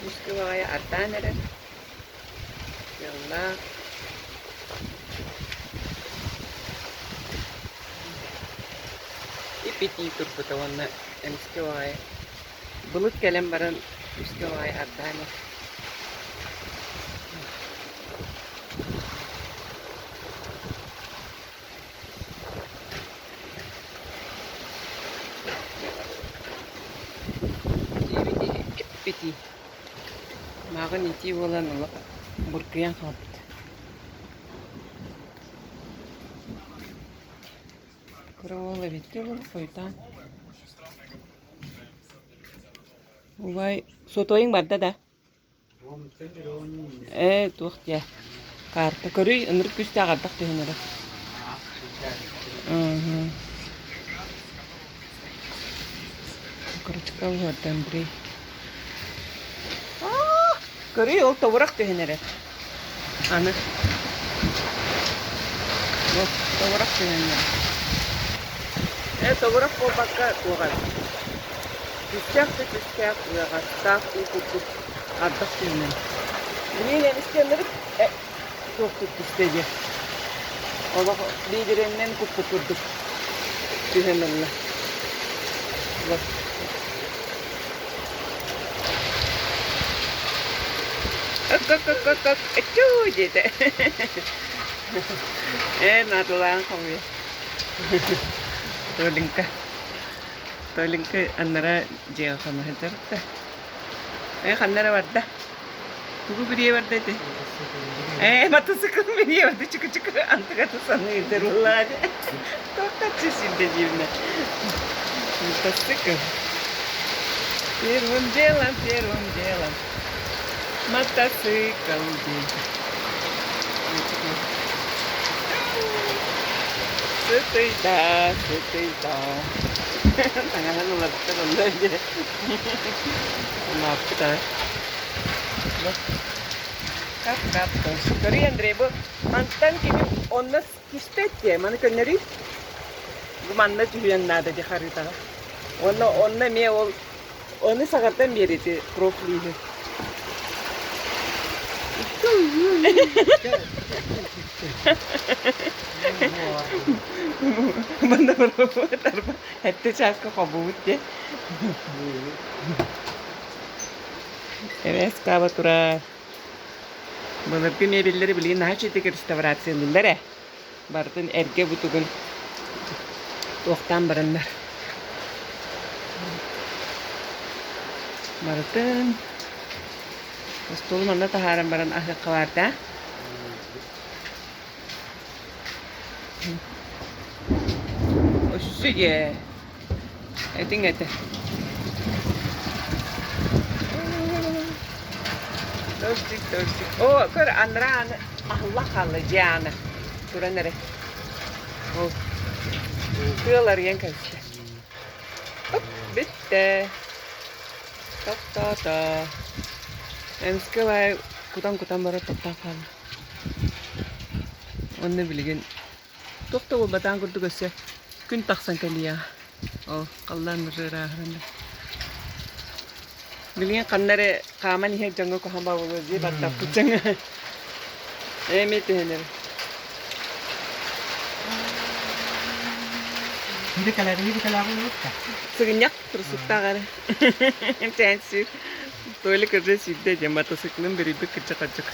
Күүскэ баҕайы ардаан эрэр. Тыаллаах. Ип-итии турбута уонна эмискэ баҕайы былыт кэлэн баран күүскэ баҕайы ардаан эрэр. Итии. Мааҕын итии буолан олох буркуйан хаалбыт. Кыра уол эбиттэ олору хойутаан. Убай, сотуойуҥ барда да? Ээ, туох диэ, каарта көрүй, ынырык күүстээх ардах түһэн эрэр. Мм. Корочка уһуорда Андрей. Көрүй, ол тобурах түһэн эрэр. Аны. Ол тобурах түһэн эрэр. Ээ, тобурах буолбакка туох эбит. Түстээх да түстээх ыаҕастаах уу курдук ардах түһүнэн. Билигин эмискэ ынырык туохтук түстэ диэ. Олох биэдэрэннэн куппут курдук түһэн ылла. Вот. Ок-ок-ок-ок-ок, аччуу диэтэ. Ээ, наадалаан хомуйа. Толенька. Толенька аннара дьиэҕэ хоно сылдьар да. Ээ, ханна эрэ барда. Тугу бирийэ барда ити? Ээ, матасыкыл бирийэ барда, чуку-чуку антыгата саныыр буоллаҕа дии. Туохтаччы сирдэ диибинэ. Мотоцикл. Первым делом, первым делом. Мотоцикл диэн. Сытыйда, сытыйда. Таҥаһын уларыттар онно дии. Улааппыт аа. Кап-кап Көрүй, Андрей, бу мантан кини онно түспэт дии, маны көннөрүй. Бу манна түһүөн наада дии харыытаҕа. Уонна онно эмиэ ол ону саҕардан биэр ити профлииһи. Манна барбыт Эттэ чааска хобуубут диэ. Эбээс кааба турар. Былыргы мебеллэри билигин наһаа үчүгэйдик реставрациялыыллар ээ. Барытын эргэ бутугун туохтаан бараннар. Барытын остуолу манна таһааран баран аһыахха баар да. Өссө дьэ этиҥ этэ. Дождик, дождик. О, көр, анараа аны аһыллан хаалла дьиэ аана. Туран эрэ. Ол тыал арыйан кэбистэ. Оп, бүттэ. Тохтоото. Эмискэ баай кутан-кутан баран тохтоон хаалла. Уонна билигин туох да буолбатаҕын курдук өссө күн тахсан кэлиэҕэ. Ол халлаан уже ырааһыран Билигин ханна эрэ хааман иһэр дьоҥҥо куһаҕан буолуо дии баттаппыт дьоҥҥо. Эмиэ түһэн эрэ. Сыгынньах турсуктаах эрэ. Чээн сүүр. Толик уже сүүрдэ диэн матасыклын бүрүйбүт кырдьык-хордьук.